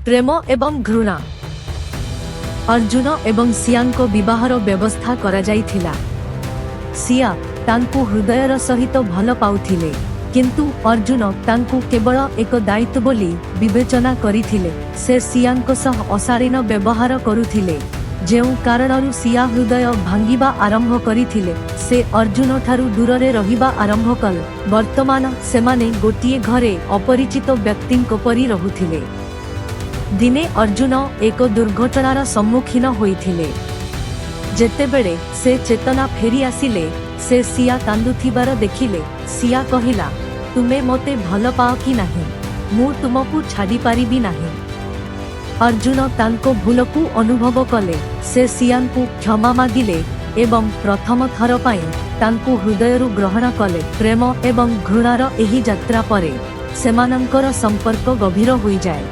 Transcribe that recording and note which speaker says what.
Speaker 1: ପ୍ରେମ ଏବଂ ଘୃଣା। ଅର୍ଜୁନ ଏବଂ ସିଆଙ୍କ ବିବାହର ବ୍ୟବସ୍ଥା କରାଯାଇଥିଲା। ସିଆ ତାଙ୍କୁ ହୃଦୟର ସହିତ ଭଲ ପାଉଥିଲେ, କିନ୍ତୁ ଅର୍ଜୁନ ତାଙ୍କୁ କେବଳ ଏକ ଦାୟିତ୍ୱ ବୋଲି ବିବେଚନା କରିଥିଲେ। ସେ ସିଆଙ୍କ ସହ ଅଶାଳୀନ ବ୍ୟବହାର କରୁଥିଲେ, ଯେଉଁ କାରଣରୁ ସିଆ ହୃଦୟ ଭାଙ୍ଗିବା ଆରମ୍ଭ କରିଥିଲେ। ସେ ଅର୍ଜୁନ ଠାରୁ ଦୂରରେ ରହିବା ଆରମ୍ଭ କଲେ। ବର୍ତ୍ତମାନ ସେମାନେ ଗୋଟିଏ ଘରେ ଅପରିଚିତ ବ୍ୟକ୍ତିଙ୍କ ପରି ରହୁଥିଲେ। ଦିନେ ଅର୍ଜୁନ ଏକ ଦୁର୍ଘଟଣାର ସମ୍ମୁଖୀନ ହୋଇଥିଲେ। ଯେତେବେଳେ ସେ ଚେତନା ଫେରି ଆସିଲେ, ସେ ସିଆ କାନ୍ଦୁଥିବାର ଦେଖିଲେ। ସିଆ କହିଲା, "ତୁମେ ମୋତେ ଭଲ ପାଅ କି ନାହିଁ? ମୁଁ ତୁମକୁ ଛାଡ଼ି ପାରିବି ନାହିଁ।" ଅର୍ଜୁନ ତାଙ୍କ ଭୁଲକୁ ଅନୁଭବ କଲେ। ସେ ସିଆଙ୍କୁ କ୍ଷମା ମାଗିଲେ ଏବଂ ପ୍ରଥମ ଥର ପାଇଁ ତାଙ୍କୁ ହୃଦୟରୁ ଗ୍ରହଣ କଲେ। ପ୍ରେମ ଏବଂ ଘୃଣାର ଏହି ଯାତ୍ରା ପରେ ସେମାନଙ୍କର ସମ୍ପର୍କ ଗଭୀର ହୋଇଯାଏ।